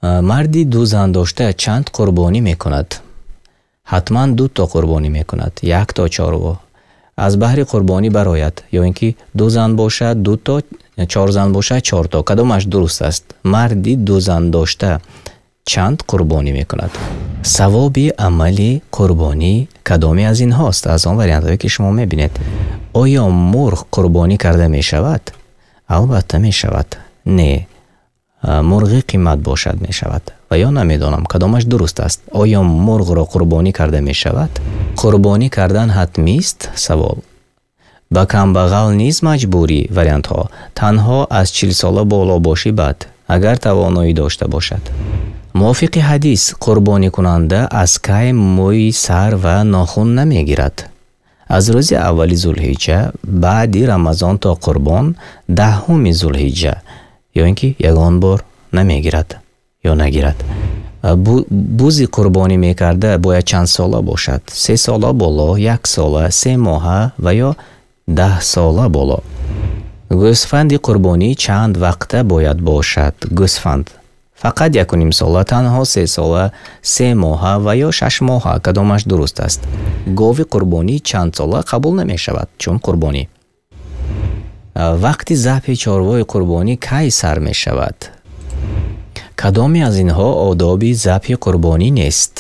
Марди ду зан дошта чанд қурбонӣ мекунад? Ҳатман ду то қурбонӣ мекунад, як то чорво. Аз баҳри қурбонӣ барояд, ё ин ки ду зан бошад, ду то, чор зан бошад, чор то. Кадомаш дуруст аст? Марди ду зан дошта чанд қурбонӣ мекунад? Савоби амали қурбонӣ кадоме аз инҳост? Аз он вариантҳое ки шумо мебинед. Оё мурғ қурбонӣ карда мешавад? Албатта мешавад. Не. Мурғи қимат бошад мешавад. Ва ё намедонам кадомаш дуруст аст. Оё мурғро қурбонӣ карда мешавад? Қурбонӣ кардан ҳатмист? Савол. Ба камбағал низ маҷбурӣ? Вариантҳо. Танҳо аз 40 сола боло бошӣ бад, агар тавоноӣ дошта бошад. Мувофиқи ҳадис, қурбонӣкунанда аз кай мӯи сар ва нохун намегирад? Аз рӯзи аввали Зулҳиҷҷа, баъди Рамазон то қурбон, 10-уми Зулҳиҷҷа, ё ин ки ягон бор намегирад ё нагирад. Бузи қурбонӣ мекарда бояд чанд сола бошад? 3 сола боло, 1 сола, 3 моҳа ва ё 10 сола боло. Гӯсфанди қурбонӣ чанд вақта бояд бошад? Гӯсфанд фақат 1.5 сола, танҳо 3 сола, 3 моҳа ва ё 6 моҳа. Кадомаш дуруст аст? Гови қурбонӣ чанд сола қабул намешавад чун қурбонӣ? Вақти забҳи чорвои қурбонӣ кай сар мешавад? Кадоме аз инҳо одоби забҳи қурбонӣ нест?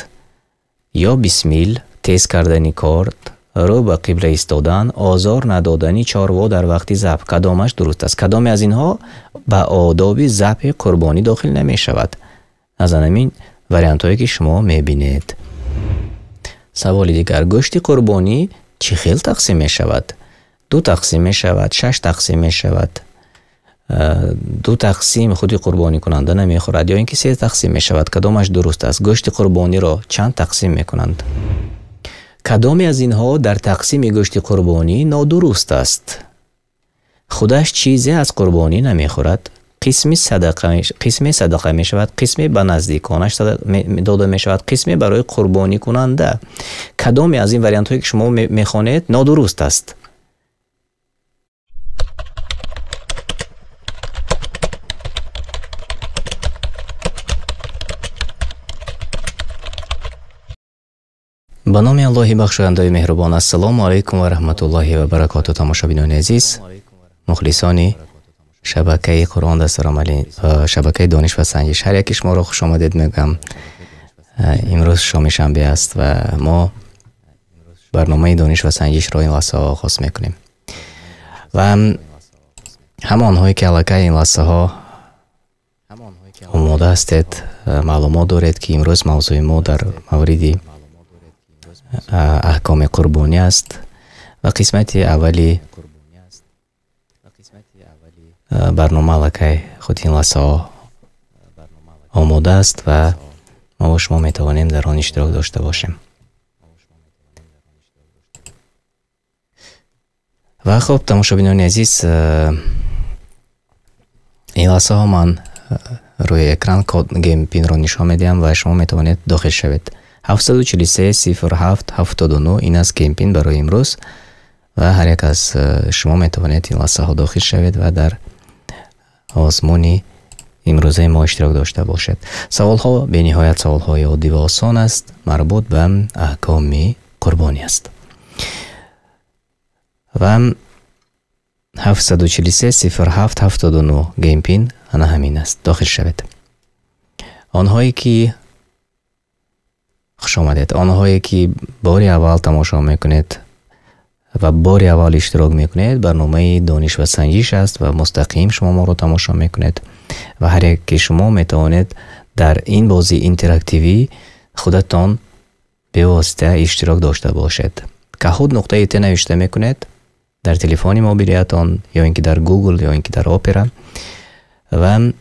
Ё бисмил, тез кардани корд, рӯ ба қибла истодан, озор надодани чорво дар вақти забҳ. Кадомаш дуруст аст? Кадоме аз инҳо ба одоби забҳи қурбонӣ дохил намешавад? Аз ҳамин вариантҳое ки шумо мебинед. Саволи дигар. Гӯшти қурбонӣ чӣ хел тақсим мешавад? 2 тақсим мешавад, 6 тақсим мешавад, 2 тақсим худи қурбонӣкунанда намехӯрад, ё ин ки 3 тақсим мешавад. Кадомаш дуруст аст? Гӯшти қурбониро чанд тақсим мекунанд? Кадоме аз инҳо дар тақсими гӯшти қурбонӣ нодуруст аст? Худаш чизе аз қурбонӣ намехӯрад, қисми садақа мешавад, қисме ба наздиконаш дода мешавад, қисме барои қурбонӣкунанда. Кадоме аз ин вариантҳое ки шумо мехонед нодуруст аст? Ба номи Аллоҳи бахшояндаи меҳрубон. Ассалому алайкум ва раҳматуллоҳи ва баракоту. Тамошобинони азиз, мухлисони шабакаи Қуръон дастурамали, шабакаи Дониш ва Санҷиш, ҳар яки шуморо хуш омадед мегӯям. Имрӯз шоми шанбе аст ва мо барномаи Дониш ва Санҷишро ин лаҳзаҳо оғоз мекунем. Ва ҳамонҳое ки аллакай ин лаҳзаҳо омода ҳастед, маълумот доред ки имрӯз мавзӯи мо дар мавриди аҳкоми қурбонӣ аст ва қисмати аввали барнома аллакай худ ин лаҳзаҳо омода аст ва мо бо шумо метавонем дар он иштирок дошта бошем. Ва хуб, тамошобинони азиз, ин лаҳзаҳо ман рӯи экран код геймпинро нишон медиҳам ва шумо метавонед дохил шавед. 743 07 79 ин аст геймпин барои имрӯз ва ҳар як аз шумо метавонед ин лаҳзаҳо дохил шавед ва дар озмуни имрӯзаи мо иштирок дошта бошед. Саволҳо бениҳоят саволҳои оддӣ ва осон аст, марбут ба аҳкоми қурбонӣ аст. Ва 743 07 79 геймпин ана ҳамин аст. Дохил шавед. Онҳое ки хуш омадед, онҳое ки бори аввал тамошо мекунед ва бори аввал иштирок мекунед, барномаи Дониш ва Санҷиш аст ва мустақим шумо моро тамошо мекунед ва ҳар яке шумо метавонед дар ин бозии интерактивӣ худатон бевосита иштирок дошта бошед. Kahoot.it навишта мекунед дар телефони мобилиятон ё ин ки дар Google ё ин ки дар Opera ва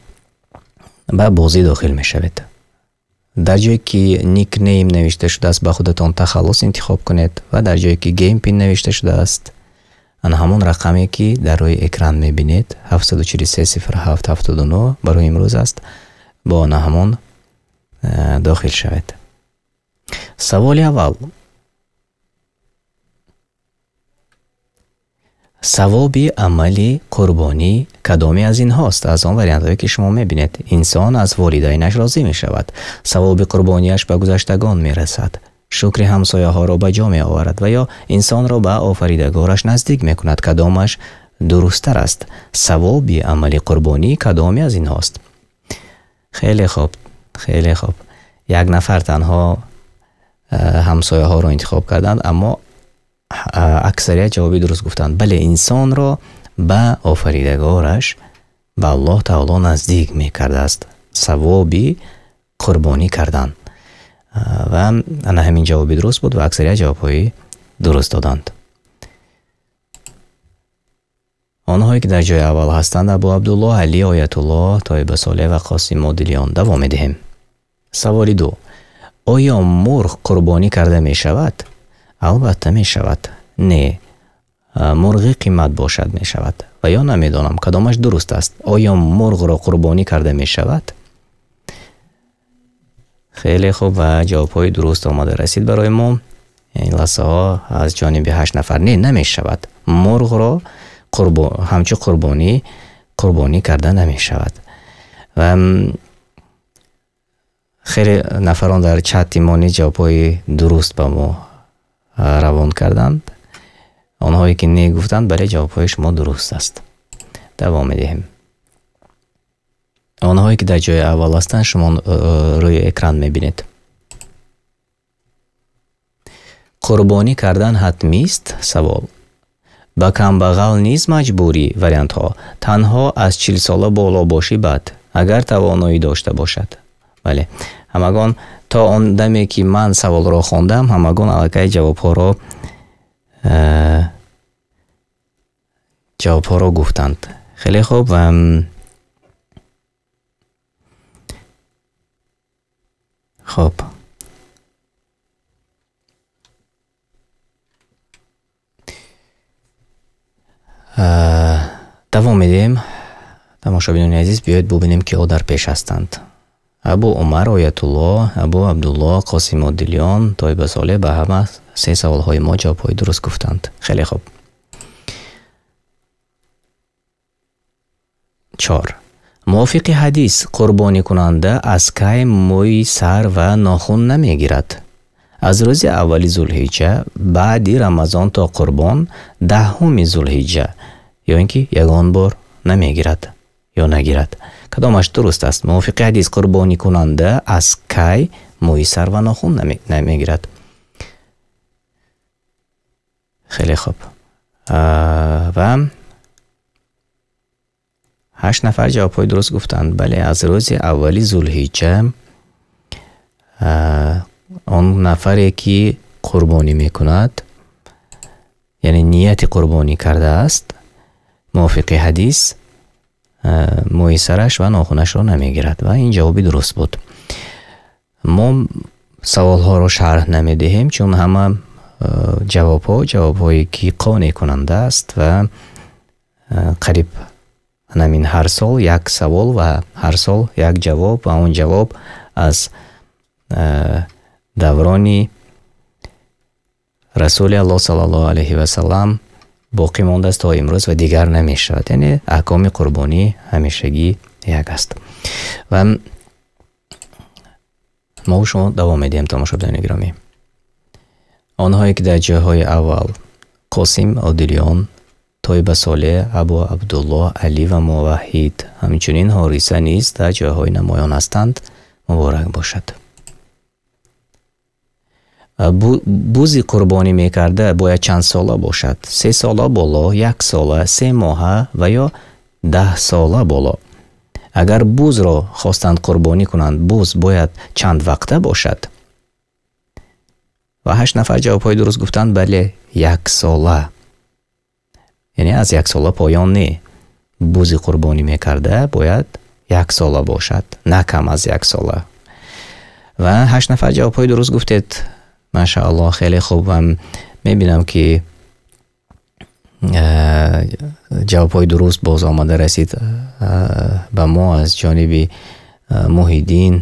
ба бозӣ дохил мешавед. Дар ҷое ки никнейм навишта шудааст, ба худатон тахаллус интихоб кунед ва дар ҷое ки геймпин навишта шудааст, ана ҳамон рақаме ки дар рӯи экран мебинед, 743 07 79 барои имрӯз аст, бо ана ҳамон дохил шавед. Саволи аввал. Савоби амали қурбонӣ кадоме аз инҳост? Аз он вариантҳое ки шумо мебинед, инсон аз волидайнаш розӣ мешавад, савоби қурбонияш ба гузаштагон мерасад, шукри ҳамсояҳоро ба ҷо меоварад ва ё инсонро ба офаридагораш наздик мекунад. Кадомаш дурусттар аст? Савоби амали қурбонӣ кадоме аз инҳост? Хеле хуб, хеле хуб. Як нафар танҳо ҳамсояҳоро интихоб карданд, аммо аксарият ҷавоби дуруст гуфтанд. Бале, инсонро ба офаридагораш, ба Аллоҳ таоло наздик мекардааст савоби қурбонӣ кардан. Ва ана ҳамин ҷавоби дуруст буд ва аксарият ҷавобҳои дуруст доданд. Онҳое ки дар ҷои аввал ҳастанд, Абу Абдуллоҳ, Али, Оятуллоҳ, Тоиба Солеҳ ва Қосим Модилиён. Давом медиҳем. Саволи 2. Оё мурғ қурбонӣ карда мешавад? Албатта мешавад. Не, мурғи қимат бошад мешавад. Ва ё намедонам кадомаш дуруст аст. Оё мурғро қурбонӣ карда мешавад? Хеле хуб ва ҷавобҳои дуруст омада расид барои мо. Ин лаҳзаҳо аз ҷониби 8 нафар. Не, намешавад. Мурғро ҳамчун қурбонӣ карда намешавад. Ва хеле нафарон дар чати мо низ ҷавобҳои дуруст ба мо равон карданд. Онҳое ки не гуфтанд, бале, ҷавобҳои шумо дуруст аст. Давом медиҳем. Онҳое ки дар ҷои аввал ҳастанд, шумо рӯи экран мебинед. Қурбонӣ кардан ҳатмист? Савол. Ба камбағал низ маҷбурӣ? Вариантҳо. Танҳо аз 40 сола боло бошӣ бад, агар тавоноӣ дошта бошад. Бале, ҳамагон то он даме ки ман саволро хондам, ҳамагон аллакай ҷавобҳоро гуфтанд. Хеле хуб. Хуб, давом медиҳем. Тамошобинони азиз, биёед бубинем ки о дар пеш ҳастанд. Абу Умар, Оятуллоҳ, Абу Абдуллоҳ, Қосим Одилиён, Тоиба Солеҳ ба ҳама се саволҳои мо ҷавобҳои дуруст гуфтанд. Хеле хуб. 4. Мувофиқи ҳадис, қурбоникунанда аз кай мӯи сар ва нохун намегирад? Аз рӯзи аввали Зулҳиҷҷа, баъди Рамазон то қурбон, 10-уми Зулҳиҷҷа, ё ин ки ягон бор намегирад ё нагирад. Кадомаш дуруст аст? Мувофиқи ҳадис, қурбоникунанда аз кай мӯи сар ва нохун намегирад? Хеле хуб. Ва 8 нафар ҷавобҳои дуруст гуфтанд. Бале, аз рӯзи аввали Зулҳиҷҷа он нафаре ки қурбонӣ мекунад, яъне нияти қурбонӣ кардааст, мувофиқи ҳадис мӯи сараш ва нохунашро намегирад. Ва ин ҷавоби дуруст буд. Мо саволҳоро шарҳ намедиҳем, чун ҳама ҷавобҳо ҷавобҳое ки қонеъкунанда аст ва қариб ҳамин ҳар сол як савол ва ҳар сол як ҷавоб, ва он ҷавоб аз даврони Расули Аллоҳ саллаллоҳу алайҳи васаллам боқӣ мондааст то имрӯз ва дигар намешавад. Яъне аҳкоми қурбонӣ ҳамешагӣ як аст. Ва мо шумо давом медиҳем, тамошобинони гиромӣ. Онҳое ки дар ҷойҳои аввал Қосим Одилиён, Тоиба Солеҳ, Абу Абдуллоҳ, Али ва Муваҳҳид, ҳамчунин Ҳориса низ дар ҷойҳои намоён ҳастанд, муборак бошад. Бузи қурбонӣ мекарда бояд чанд сола бошад? 3 сола боло, 1 сола, 3 моҳа ва ё 10 сола боло. Агар бузро хостанд қурбонӣ кунанд, буз бояд чанд вақта бошад? Ва 8 нафар ҷавобҳои дуруст гуфтанд. Бале, 1 сола. Яъне аз 1 сола поён не. Бузи қурбонӣ мекарда бояд 1 сола бошад, на кам аз 1 сола. Ва 8 нафар ҷавобҳои дуруст гуфтед. Машааллоҳ, хеле хуб. Ва мебинам ки ҷавобҳои дуруст боз омада расид ба мо аз ҷониби Муҳиддин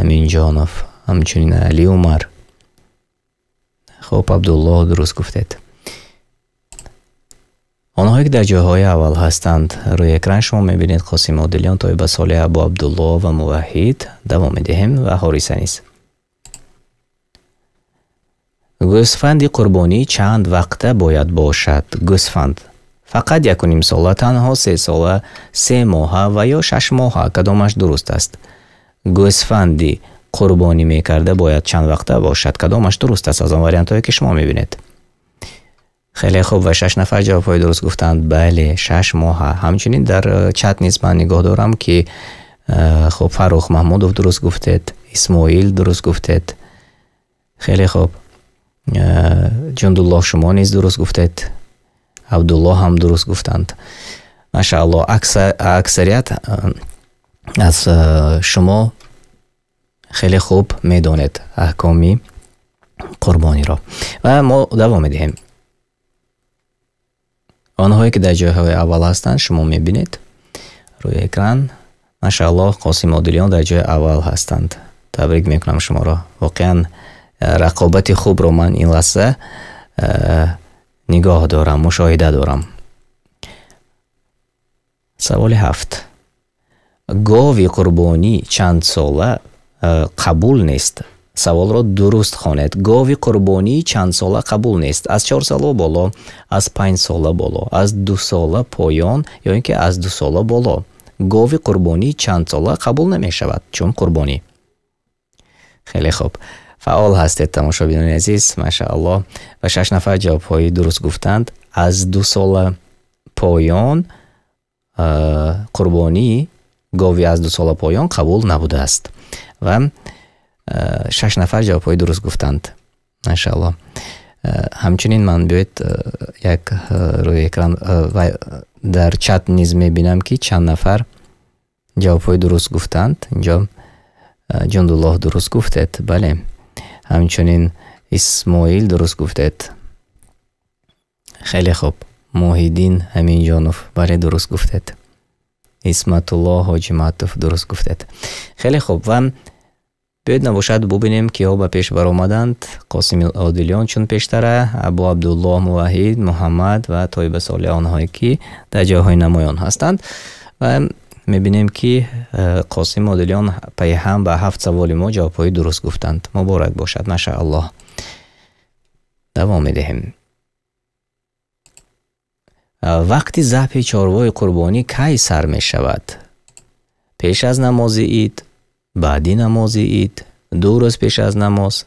Аминҷонов, ҳамчунин Али Умар. Хуб, Абдуллоҳ дуруст гуфтед. Онҳое ки дар ҷойҳои аввал ҳастанд, рӯи экран шумо мебинед: Қосим Одилиён, Тоиба Солеҳ, Абу Абдулло ва Муваҳҳид. Давом медиҳем ва Ҳориса низ. Гӯсфанди қурбонӣ чанд вақта бояд бошад? Гӯсфанд фақат 1.5 сола, танҳо 3 сола, 3 моҳа ва ё 6 моҳа. Кадомаш дуруст аст? Гӯсфанди қурбонӣ мекарда бояд чанд вақта бошад? Кадомаш дуруст аст аз он вариантҳое ки шумо мебинед? Хеле хуб, ва 6 нафар ҷавобҳои дуруст гуфтанд. Бале, 6 моҳа. Ҳамчунин дар чат низ ман нигоҳ дорам ки хуб, Фаррух Маҳмудов дуруст гуфтед, Исмоил дуруст гуфтед. Хеле хуб. Ҷундуллоҳ, шумо низ дуруст гуфтед. Абдуллоҳ ҳам дуруст гуфтанд. Машааллоҳ, аксарият аз шумо хеле хуб медонед аҳкоми қурбониро. Ва мо давом медиҳем. Онҳое ки дар ҷойҳои аввал ҳастанд, шумо мебинед рӯи экран. Машааллоҳ, Қосим Одилиён дар ҷои аввал ҳастанд. Табрик мекунам шуморо. Воқеан рақобати хубро ман ин лаҳза нигоҳ дорам, мушоҳида дорам. Саволи 7. Гови қурбонӣ чанд сола қабул нест? Саволро дуруст хонед. Гови қурбонӣ чанд сола қабул нест? Аз 4 сола боло, аз 5 сола боло, аз 2 сола поён ё ин ки аз 2 сола боло. Гови қурбонӣ чанд сола қабул намешавад чун қурбонӣ? Хеле хуб. Фаъол ҳастед, тамошобинони азиз, машааллоҳ. Ва 6 нафар ҷавобҳои дуруст гуфтанд. Аз 2 сола поён қурбонӣ, гови аз 2 сола поён қабул набудааст. Ва 6 нафар ҷавобҳои дуруст гуфтанд. Машааллоҳ. Ҳамчунин ман биёед як рӯи экран ва дар чат низ мебинам ки чанд нафар ҷавобҳои дуруст гуфтанд. Инҷо Ҷундуллоҳ дуруст гуфтед, бале. Ҳамчунин Исмоил дуруст гуфтед. Хеле хуб. Муҳиддин Аминҷонов, бале, дуруст гуфтед. Исматуллоҳ Ҳоҷиматов дуруст гуфтед. Хеле хуб, ва биёед набошад бубинем киҳо ба пеш баромаданд. Қосим Одилиён чун пештара, Абу Абдуллоҳ Муваҳид, Муҳаммад ва Тоиба Солеҳ, онҳое ки дар ҷойҳои намоён ҳастанд. Ва мебинем ки Қосим Одилиён пайҳам ба 7 саволи мо ҷавобҳои дуруст гуфтанд. Муборак бошад, машааллоҳ. Давом медиҳем. Вақти забҳи чорвои қурбонӣ кай сар мешавад? Пеш аз намози ид, баъди намози ид, 2 рӯз пеш аз намоз.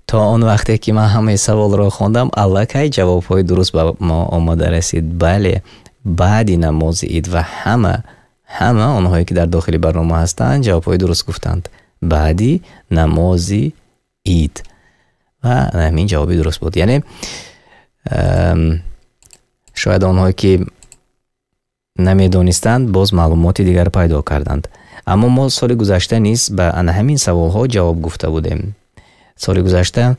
То он вақте ки ман ҳамаи саволро хондам, аллакай ҷавобҳои дуруст ба мо омода расид. Бале, баъди намози ид, ва ҳама онҳое ки дар дохили барнома ҳастанд ҷавобҳои дуруст гуфтанд. Баъди намози ид. Ва ҳамин ҷавоби дуруст буд. Яъне шояд онҳое ки намедонистанд боз маълумоти дигар пайдо карданд. Аммо мо соли гузашта низ ба ана ҳамин саволҳо ҷавоб гуфта будем. Соли гузашта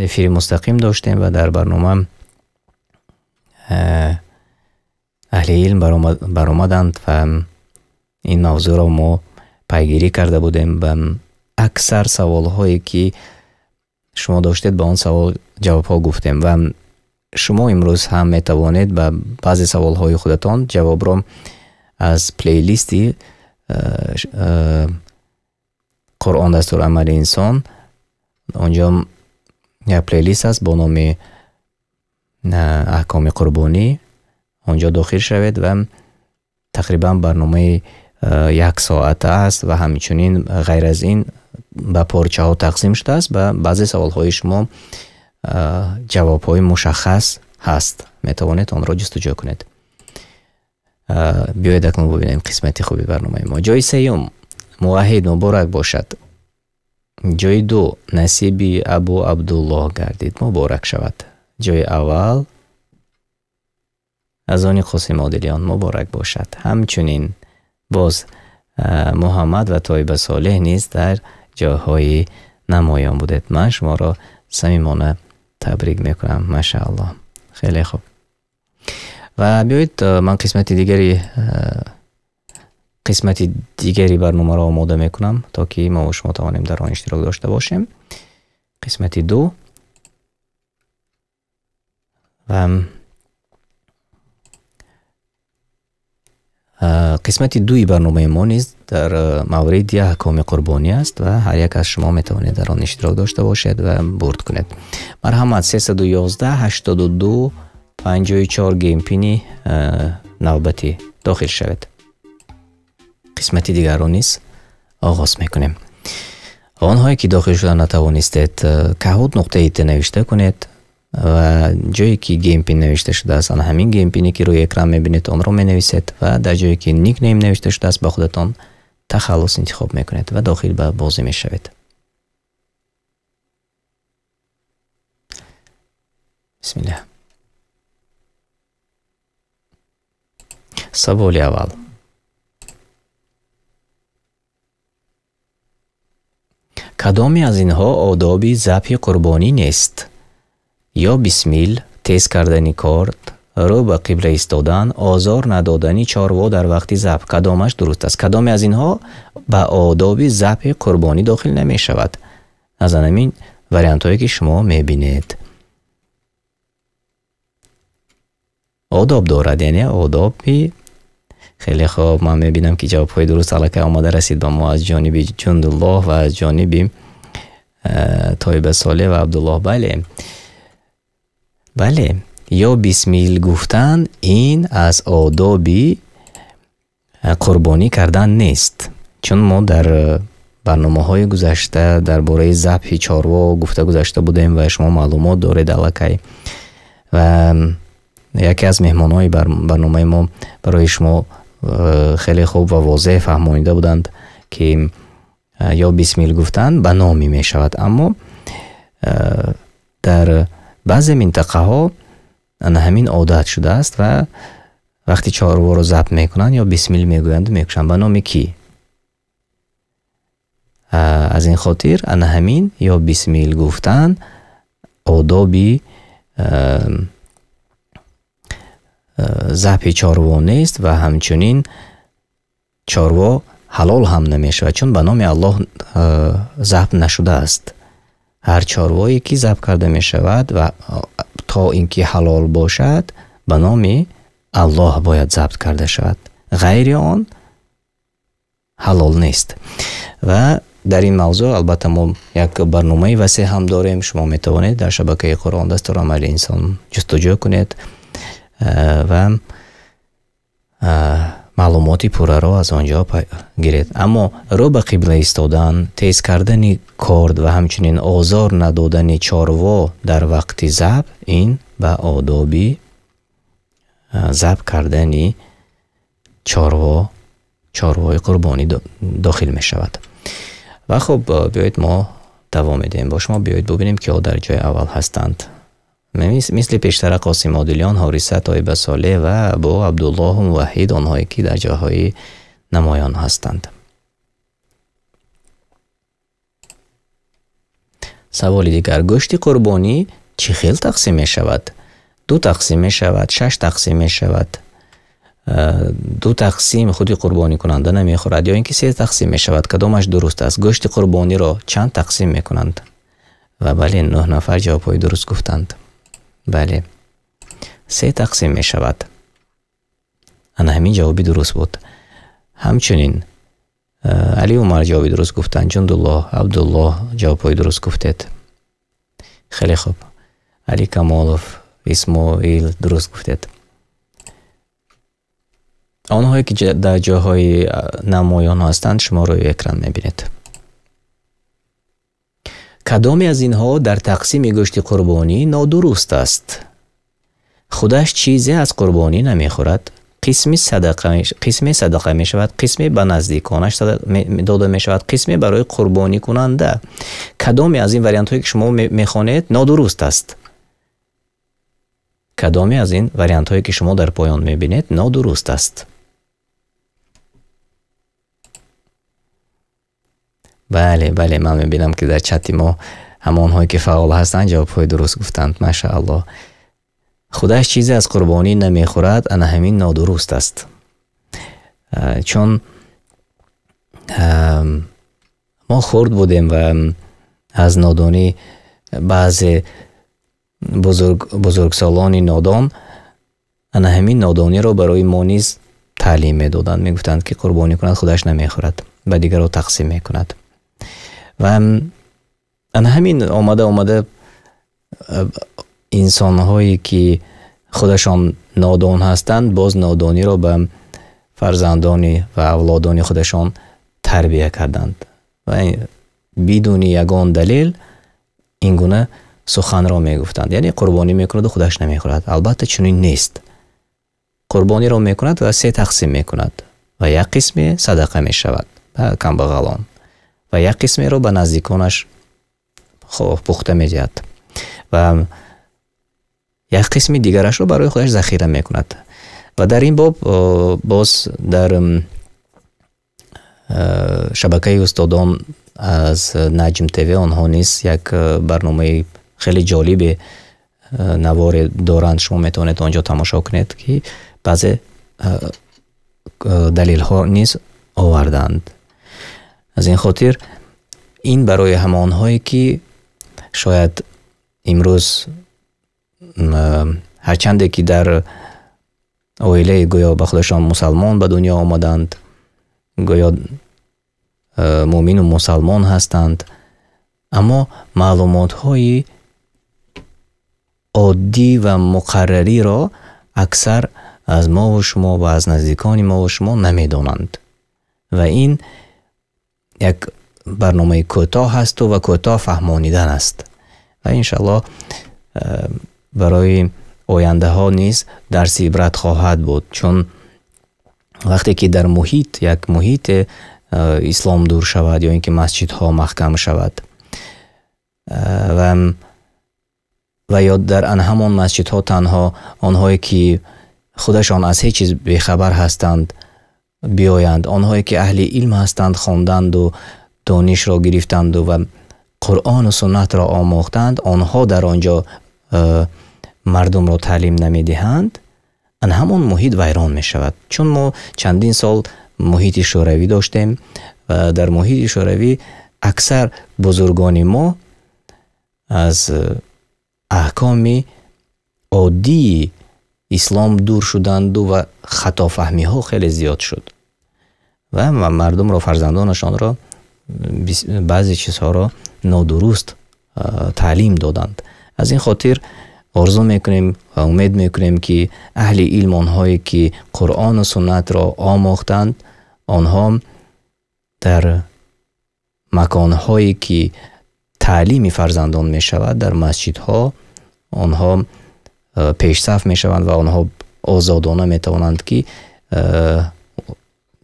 эфири мустақим доштем ва дар барнома аҳли илм баромаданд ва ин мавзӯъро мо пайгирӣ карда будем. Ба аксар саволҳое ки шумо доштед ба он савол ҷавобҳо гуфтем ва шумо имрӯз ҳам метавонед ба баъзе саволҳои худатон ҷавобро аз плейлисти Қуръон дастурамали инсон, онҷо як плейлист аст бо номи аҳкоми қурбонӣ, онҷо дохил шавед ва тақрибан барномаи 1 соата аст ва ҳамчунин ғайр аз ин ба порчаҳо тақсим шудааст. Ба баъзе саволҳои шумо ҷавобҳои мушаххас ҳаст, метавонед онро ҷустуҷӯ кунед. Биёед акнун бубинем қисмати хуби барномаи мо. Ҷои сеюм Муваҳҳид, муборак бошад. Ҷои 2 насиби Абу Абдуллоҳ гардид, муборак шавад. Ҷои аввал аз они Қосим Одилиён, муборак бошад. Ҳамчунин боз Муҳаммад ва Тоиба Солеҳ низ дар ҷойҳои намоён будед. Ман шуморо самимона табрик мекунам, машааллоҳ. Хеле хуб. Ва биёед ман қисмати дигари барномаро омода мекунам, то ки мо ва шумо тавонем дар он иштирок дошта бошем. Қисмати 2. Ва қисмати дуи барномаи мо низ дар мавриди аҳкоми қурбонӣ аст ва ҳар як аз шумо метавонед дар он иштирок дошта бошед ва бурд кунед. Марҳамат, 311 82 54 геймпини навбатӣ дохил шавед. Қисмати дигарро низ оғоз мекунем. Онҳое ки дохил шуда натавонистед, kahoot.it навишта кунед ва ҷое ки геймпин навишта шудааст, ана ҳамин геймпине ки рӯи экран мебинед, онро менависед ва дар ҷое ки никнейм навишта шудааст, ба худатон тахаллус интихоб мекунед ва дохил ба бозӣ мешавед. Бисмиллаҳ. Саволи аввал. Кадоме аз инҳо одоби забҳи қурбонӣ нест? Ё бисмил, тез кардани корд, рӯ ба қибла истодан, озор надодани чорво дар вақти забҳ. Кадомаш дуруст аст? Кадоме аз инҳо ба одоби забҳи қурбонӣ дохил намешавад? Аз ҳамин вариантҳое ки шумо мебинед. Одоб дорад, яъне одоби. Хеле хуб, ман мебинам ки ҷавобҳои дуруст аллакай омада расид ба мо аз ҷониби Ҷундуллоҳ ва аз ҷониби Тоиба Солеҳ ва Абдуллоҳ. Бале, бале, ё бисмил гуфтан ин аз одоби қурбонӣ кардан нест, чун мо дар барномаҳои гузашта дар бораи забҳи чорво гуфта гузашта будем ва шумо маълумот доред аллакай. Ва яке аз меҳмонҳои барномаи мо барои шумо хеле хуб ва возеҳ фаҳмонида буданд ки ё бисмил гуфтан ба номӣ мешавад, аммо дар баъзе минтақаҳо ана ҳамин одат шудааст ва вақти чорворо забҳ мекунанд ё бисмил мегӯянду мекушанд. Ба номи кӣ? Аз ин хотир ана ҳамин ё бисмил гуфтан одоби забҳи чорво нест ва ҳамчунин чорво ҳалол ҳам намешавад, чун ба номи Аллоҳ забҳ нашудааст. Ҳар чорвое ки забҳ карда мешавад ва то ин ки ҳалол бошад, ба номи Аллоҳ бояд забҳ карда шавад. Ғайри он ҳалол нест. Ва дар ин мавзӯъ албатта мо як барномаи васеъ ҳам дорем. Шумо метавонед дар шабакаи Қуръон дастурамали инсон ҷустуҷӯ кунед ва маълумоти пурраро аз он ҷо гиред. Аммо рӯ ба қибла истодан, тез кардани корд ва ҳамчунин озор надодани чорво дар вақти забҳ ин ба одоби забҳ кардани чорвои қурбонӣ дохил мешавад. Ва хуб, биёед мо давом медиҳем бо шумо. Биёед бубинем киҳо дар ҷои аввал ҳастанд. Мисли пештара Қосим Одилён, Ҳориса, Тоиба Солеҳ ва Абу Абдуллоҳ Муваҳҳид, онҳое ки дар ҷойҳои намоён ҳастанд. Саволи дигар: гӯшти қурбонӣ чӣ хел тақсим мешавад? Ду тақсим мешавад, шаш тақсим мешавад, ду тақсим худи қурбонӣкунанда намехӯрад ё ин ки се тақсим мешавад. Кадомаш дуруст аст? Гӯшти қурбониро чанд тақсим мекунанд? Ва бале, 9 нафар ҷавобҳои дуруст гуфтанд. Бале, се тақсим мешавад. Ана ҳамин ҷавоби дуруст буд. Ҳамчунин Али Умар ҷавоби дуруст гуфтанд, Ҷундуллоҳ, Абдуллоҳ ҷавобҳои дуруст гуфтед. Хеле хуб. Али Камолов, Исмоил дуруст гуфтед. Онҳое ки дар ҷойҳои намоён ҳастанд, шумо рӯи экран мебинед. Кадоме аз инҳо дар тақсими гӯшти қурбонӣ нодуруст аст? Худаш чизе аз қурбонӣ намехӯрад, қисме садақа мешавад, қисме ба наздиконаш дода мешавад, қисме барои қурбонӣкунанда. Кадоме аз ин вариантҳое ки шумо мехонед нодуруст аст? Кадоме аз ин вариантҳое ки шумо дар поён мебинед нодуруст аст? Бале, бале, ман мебинам ки дар чати мо ҳамонҳое ки фаъол ҳастанд ҷавобҳои дуруст гуфтанд. Машааллоҳ. Худаш чизе аз қурбонӣ намехӯрад, ана ҳамин нодуруст аст. Чун мо хурд будем ва аз нодонӣ баъзе Бузургсолони нодон ана ҳамин нодониро барои мо низ таълим медоданд. Мегуфтанд, ки қурбонӣ кунад, худаш намехӯрад, ба дигарро тақсим мекунад. Ва ана ҳамин омада инсонҳое ки худашон нодон ҳастанд, боз нодониро ба фарзандони ва авлодони худашон тарбия карданд ва бидуни ягон далел ин гуна суханро мегуфтанд. Яъне қурбонӣ мекунад ва худаш намехӯрад. Албатта чунин нест. Қурбониро мекунад ва се тақсим мекунад ва як қисме садақа мешавад ба камбағалон ва як қисмеро ба наздиконаш пухта медиҳад ва як қисми дигарашро барои худаш захира мекунад. Ва дар ин боб боз дар шабакаи устодон аз Наҷм ТВ онҳо низ як барномаи хеле ҷолибе наворе доранд. Шумо метавонед онҷо тамошо кунед, ки баъзе далелҳо низ оварданд. Аз ин хотир ин барои ҳамонҳое ки шояд имрӯз ҳарчанде ки дар оилаи гӯё ба худашон мусалмон ба дунё омаданд, гӯё мӯмину мусалмон ҳастанд, аммо маълумотҳои оддӣ ва муқаррариро аксар аз мову шумо ва аз наздикони мову шумо намедонанд. Ва ин як барномаи кӯтоҳ ҳасту ва кӯтоҳ фаҳмонидан аст. Ва иншааллоҳ барои ояндаҳо низ дарси ибрат хоҳад буд, чун вақте ки дар муҳит, як муҳите ислом дур шавад ё ин ки масҷидҳо маҳкам шавад ва ё дар ан ҳамон масҷидҳо танҳо онҳое ки худашон аз ҳеҷ чиз бехабар ҳастанд биёянд, онҳое ки аҳли илм ҳастанд хонданду донишро гирифтанду ва Қуръону суннатро омӯхтанд, онҳо дар он ҷо мардумро таълим намедиҳанд, ан ҳамон муҳит вайрон мешавад. Чун мо чандин сол муҳити шӯравӣ доштем ва дар муҳити шӯравӣ аксар бузургони мо аз аҳкоми оддии ислом дур шуданду ва хатофаҳмиҳо хеле зиёд шуд ва мардумро, фарзандонашонро баъзе чизҳоро нодуруст таълим доданд. Аз ин хотир орзу мекунем ва умед мекунем, ки аҳли илм, онҳое ки Қуръону суннатро омӯхтанд, онҳо дар маконҳое ки таълими фарзандон мешавад, дар масҷидҳо онҳо пешсаф мешаванд ва онҳо озодона метавонанд ки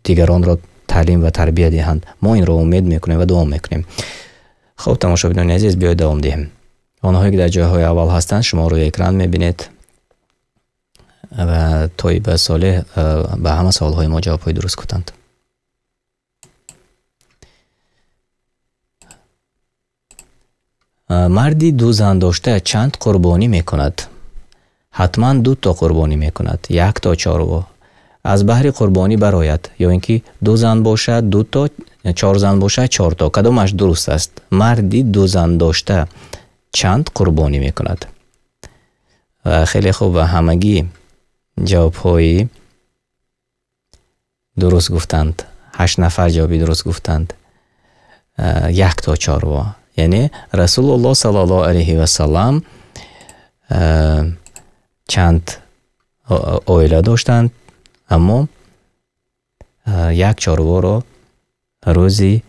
дигаронро таълим ва тарбия диҳанд. Мо инро умед мекунем ва дуо мекунем. Хоб, тамошобинони азиз, биёед давом диҳем. Онҳое ки дар ҷойҳои аввал ҳастанд, шумо рӯи экран мебинед ва Тоиба Солеҳ ба ҳама саволҳои мо ҷавобҳои дуруст гуфтанд. Марди ду зан дошта чанд қурбонӣ мекунад? Ҳатман ду то қурбонӣ мекунад, як то чорво. Аз баҳри қурбонӣ барояд, ё ин ки ду зан бошад, ду то, чор зан бошад, чор то. Кадомаш дуруст аст? Марди ду зан дошта чанд қурбонӣ мекунад? Ва хеле хуб, ва ҳамагӣ ҷавобҳои дуруст гуфтанд. 8 нафар ҷавоби дуруст гуфтанд. Як то чорво. Яъне Расулуллоҳ саллаллоҳу алайҳи васаллам чанд оила доштанд, аммо як чорворо рӯзи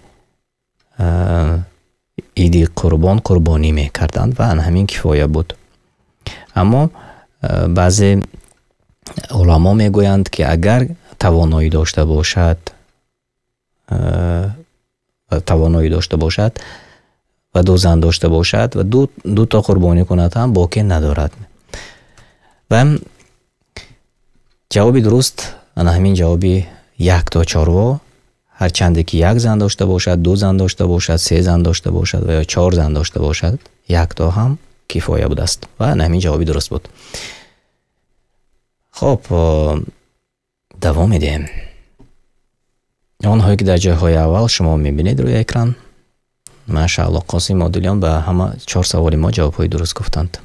иди қурбон қурбонӣ мекарданд ва ан ҳамин кифоя буд. Аммо баъзе уламо мегӯянд, ки агар тавоноӣ дошта бошад, ва ду зан дошта бошад ва ду то қурбонӣ кунад ҳам боке надорад. Ва ҷавоби дуруст ана ҳамин ҷавоби як то чорво, ҳарчанде ки як зан дошта бошад, ду зан дошта бошад, се зан дошта бошад ва ё чор зан дошта бошад, як то ҳам кифоя будааст. Ва ана ҳамин ҷавоби дуруст буд. Хоб, давом медиҳем. Онҳое ки дар ҷойҳои аввал шумо мебинед рӯи экран, машааллоҳ, Қосим Одилён ба ҳама 4 саволи мо ҷавобҳои дуруст гуфтанд.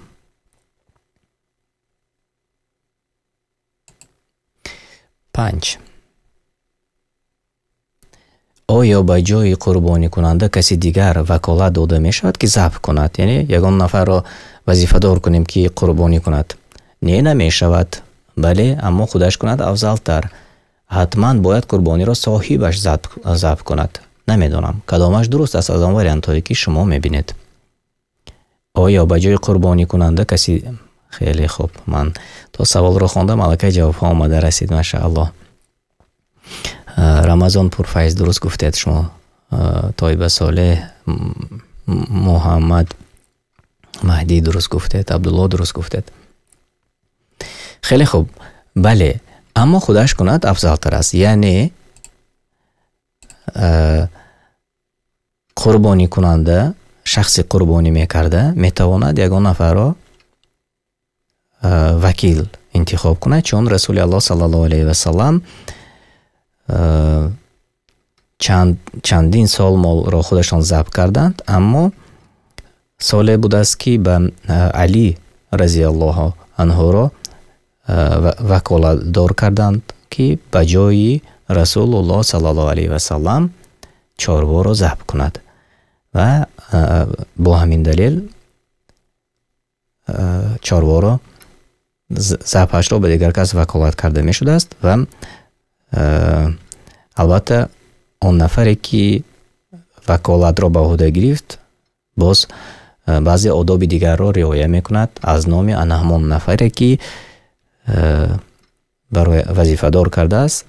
5. Оё ба ҷои қурбоникунанда каси дигар ваколат дода мешавад, ки забҳ кунад? Яъне ягон нафарро вазифадор кунем, ки қурбонӣ кунад? Не, намешавад. Бале, аммо худаш кунад афзалтар. Ҳатман бояд қурбониро соҳибаш забҳ кунад. Намедонам, кадомаш дуруст аст аз он вариантҳое, ки шумо мебинед. Оё ба ҷои қурбоникунанда каси... Хеле хуб, ман то саволро хондам, аллакай ҷавобҳо омада расид, машааллоҳ. Рамазон Пурфайз, дуруст гуфтед шумо. Тойба Солеҳ, Муҳаммад Маҳдӣ дуруст гуфтед, Абдулло дуруст гуфтед. Хеле хуб, бале, аммо худаш кунад афзалтар аст. Яъне қурбоникунанда, шахси қурбонӣ мекарда, метавонад ягон нафарро вакил интихоб кунад, чун Расули Аллоҳ саллаллоҳу алайҳи васаллам чандин сол молро худашон забҳ карданд, аммо соле будааст, ки ба Алӣ разияллоҳу анҳуро ваколатдор карданд, ки ба ҷои Расулуллоҳ саллаллоҳу алайҳи васаллам чорворо забҳ кунад. Ва бо ҳамин далел чорворо забҳашро ба дигар кас ваколат карда мешудааст ва албатта он нафаре, ки ваколатро ба уҳда гирифт, боз баъзе одоби дигарро риоя мекунад аз номи ана ҳамон нафаре, ки барои вазифадор кардааст,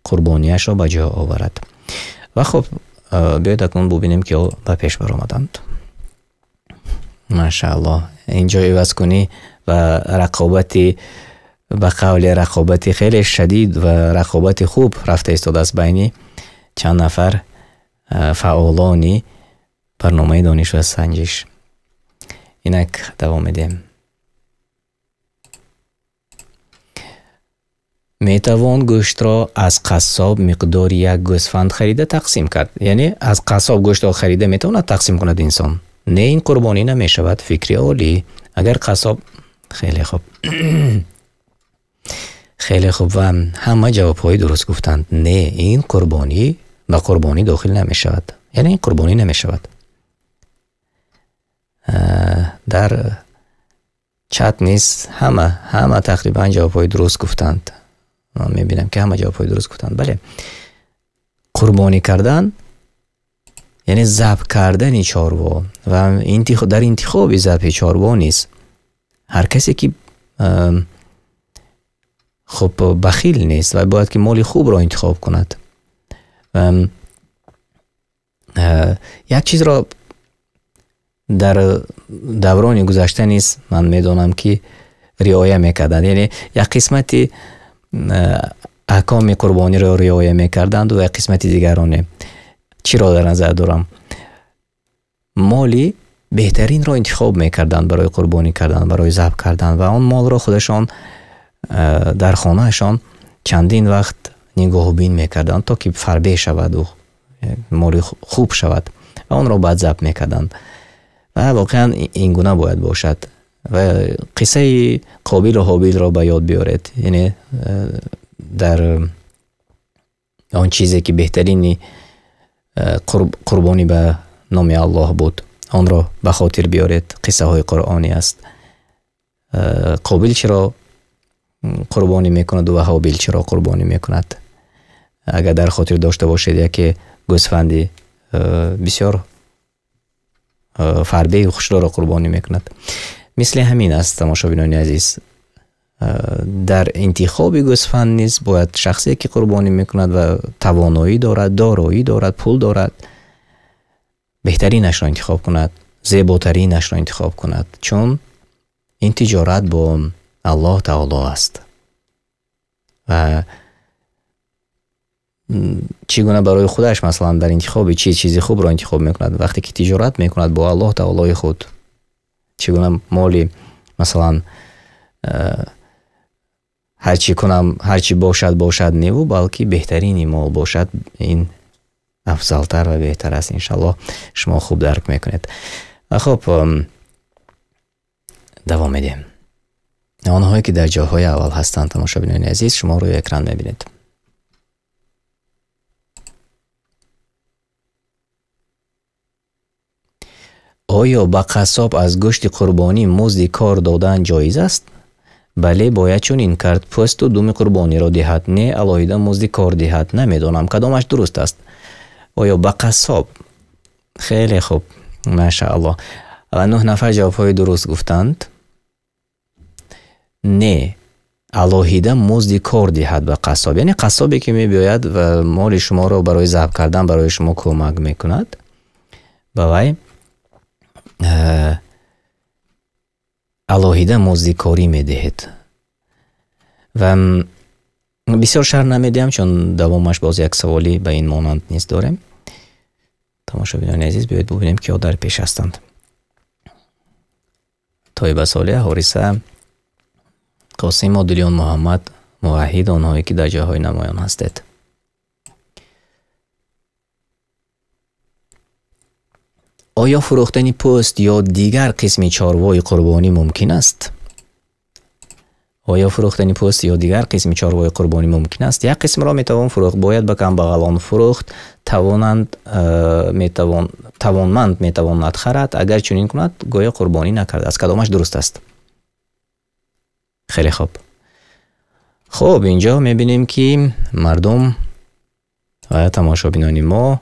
қурбонияшро ба ҷо оварад. Ва хуб, биёед акнун бубинем, ки ё ба пеш баромаданд. Машааллоҳ, инҷо ивазкунӣ ва рақобати, ба қавли рақобати хеле шадид ва рақобати хуб рафта истодааст байни чанд нафар фаъолони барномаи дониш ва санҷиш. Инак давом медиҳем. Метавон гӯштро аз қассоб миқдори як гӯсфанд харида тақсим кард. Яъне аз қассоб гӯштро харида метавонад тақсим кунад инсон? Не, ин қурбонӣ намешавад. Фикри олӣ. Агар қассоб... Хеле хуб. Хеле хуб ва ҳама ҷавобҳои дуруст гуфтанд. Не, ин қурбонӣ ба қурбонӣ дохил намешавад. Яъне ин қурбонӣ намешавад. Дар чат низ ҳама тақрибан ҷавобҳои дуруст гуфтанд. Ман мебинам, ки ҳама ҷавобҳои дуруст гуфтанд. Бале, қурбонӣ кардан, яъне забҳ кардани чорво ва дар интихоби забҳи чорво низ ҳар касе, ки хуб бахил нест ва бояд ки моли хубро интихоб кунад. Як чизро дар даврони гузашта низ ман медонам, ки риоя мекарданд. Яъне як қисмати аҳкоми қурбониро риоя мекарданд ва як қисмати дигарро не. Чиро дар назар дорам? Моли беҳтаринро интихоб мекарданд барои қурбонӣ кардан, барои забҳ кардан ва он молро худашон дар хонаашон чандин вақт нигоҳубин мекарданд, то ки фарбе шаваду моли хуб шавад ва онро баъд забҳ мекарданд. Ва воқеан ин гуна бояд бошад. Ва қиссаи Қобилу Ҳобилро ба ёд биёред. Яъне дар он чизе, ки беҳтарини қурбонӣ ба номи Аллоҳ буд, онро ба хотир биёред. Қиссаҳои қуръонӣ аст. Қобил чиро қурбонӣ мекунад ва Ҳобил чиро қурбонӣ мекунад. Агар дар хотир дошта бошед, яке гӯсфанди бисёр фарбею хушрӯро қурбонӣ мекунад. Мисли ҳамин аст, тамошобинони азиз. Дар интихоби гӯсфанд низ бояд шахсе, ки қурбонӣ мекунад ва тавоноӣ дорад, дороӣ дорад, пул дорад, беҳтаринашро интихоб кунад, зеботаринашро интихоб кунад, чун ин тиҷорат бо Аллоҳ таоло аст. Ва чӣ гуна барои худаш, масалан, дар интихоби чиз чизи хубро интихоб мекунад, вақте ки тиҷорат мекунад бо Аллоҳ таолои худ, чӣ гуна моли, масалан, ҳарчи кунам, ҳарчи бошад, бошад неву, балки беҳтарини мол бошад, ин афзалтар ва беҳтар аст. Иншаллоҳ шумо хуб дарк мекунед. Ва хуб, давом медиҳем. Онҳое, ки дар ҷойҳои аввал ҳастанд, тамошобинони азиз, шумо рӯи экран мебинед. Оё ба қассоб аз гӯшти қурбонӣ музди кор додан ҷоиз аст? Бале, бояд чунин кард. Пӯсту думи қурбониро диҳад, не алоҳида музди кор диҳад. Намедонам кадомаш дуруст аст. Оё ба қассоб? Хеле хуб, машааллоҳ. Ва 9 нафар ҷавобҳои дуруст гуфтанд. Не, алоҳида музди кор диҳад ба қассоб. Яъне қассобе ки мебиёяд ва моли шуморо барои забҳ кардан барои шумо кӯмак мекунад, ба вай алоҳида музди корӣ медиҳед. Ва бисёр шарҳ намедиҳам, чун давомаш боз як саволӣ ба ин монанд низ дорем. Тамошобинони азиз, биёед бубинем киҳо дар пеш ҳастанд. Тоиба Солеҳ, Ҳориса, Қосим, Одилён, Муҳаммад, Муваҳҳид, онҳое ки дар ҷойҳои намоён ҳастед. Оё фурӯхтани пӯст ё дигар қисми чорвои қурбонӣ мумкин аст? Оё фурӯхтани пӯст ё дигар қисми чорвои қурбонӣ мумкин аст? Як қисмро метавон фурӯхт, бояд ба камбағалон фурӯхт, тавонманд метавонад харад, агар чунин кунад, гӯё қурбонӣ накардааст. Кадомаш дуруст аст? Хеле хуб. Хуб, инҷо мебинем, ки мардум ва тамошобинони мо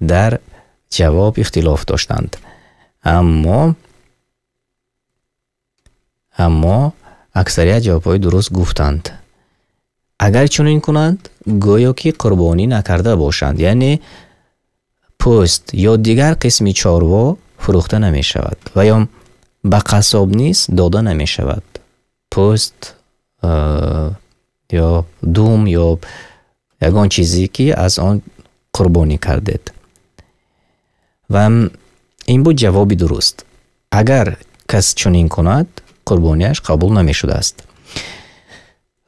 дар ҷавоб ихтилоф доштанд. Аммо аксарият ҷавобҳои дуруст гуфтанд. Агар чунин кунанд, гӯё ки қурбонӣ накарда бошанд, яъне пӯст ё дигар қисми чорво фурӯхта намешавад ва ё ба қассоб низ дода намешавад. Пӯст ё дум ё ягон чизе ки аз он қурбонӣ кардед. Ва ин буд ҷавоби дуруст. Агар кас чунин кунад, қурбониаш қабул намешудааст.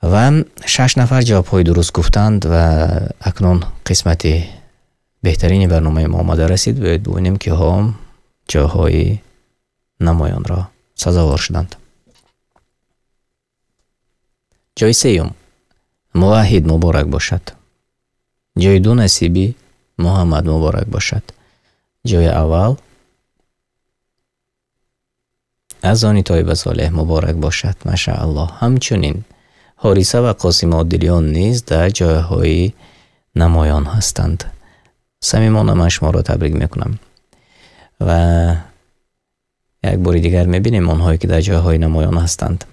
Ва 6 нафар ҷавобҳои дуруст гуфтанд ва акнун қисмати беҳтарини барномаи мо омада расид. Биёед бубинем, киҳо ҷойҳои намоёнро сазовор шуданд. Ҷои сеюм Муваҳҳид муборак бошад. Ҷои ду насиби Муҳаммад муборак бошад. Ҷои аввал аз они Тоиба Солеҳ муборак бошад. Машааллоҳ. Ҳамчунин Ҳориса ва Қосим Одилён низ дар ҷойҳои намоён ҳастанд. Самимона ман шуморо табрик мекунам. Ва як бори дигар мебинем онҳое ки дар ҷойҳои намоён ҳастанд.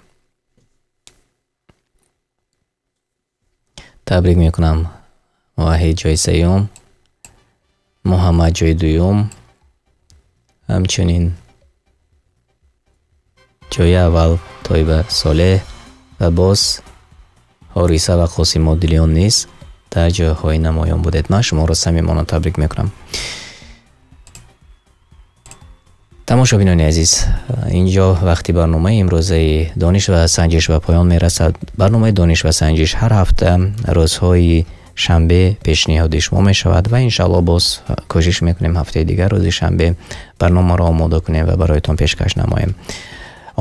Табрик мекунам Муваҳҳид ҷои сеюм, Муҳаммад ҷои дуюм, ҳамчунин ҷои аввал Тоиба Солеҳ ва боз Ҳориса ва Қосим Одилён низ дар ҷойҳои намоён будед. Ман шуморо самимона табрик мекунам. Тамошобинони азиз, инҷо вақти барномаи имрӯзаи Дониш ва Санҷиш ба поён мерасад. Барномаи Дониш ва Санҷиш ҳар ҳафта рӯзҳои шанбе пешниҳоди шумо мешавад ва иншааллоҳ боз кӯшиш мекунем ҳафтаи дигар рӯзи шанбе барномаро омода кунем ва бароятон пешкаш намоем.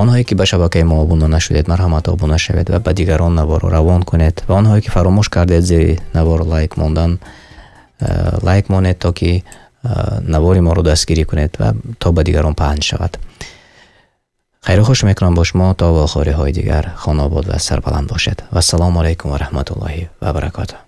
Онҳое ки ба шабакаи мо обуна нашудед, марҳамат обуна шавед ва ба дигарон наворро равон кунед. Ва онҳое ки фаромӯш кардед зери навор лайк мондан, лайк монед, то ки навори моро дастгирӣ кунед ва то ба дигарон паҳн шавад. Хайру хуш мекунам бо шумо то вохӯриҳои дигар. Хонобод ва сарбаланд бошед. Вассалому алайкум ва раҳматуллоҳи ва баракотуҳ.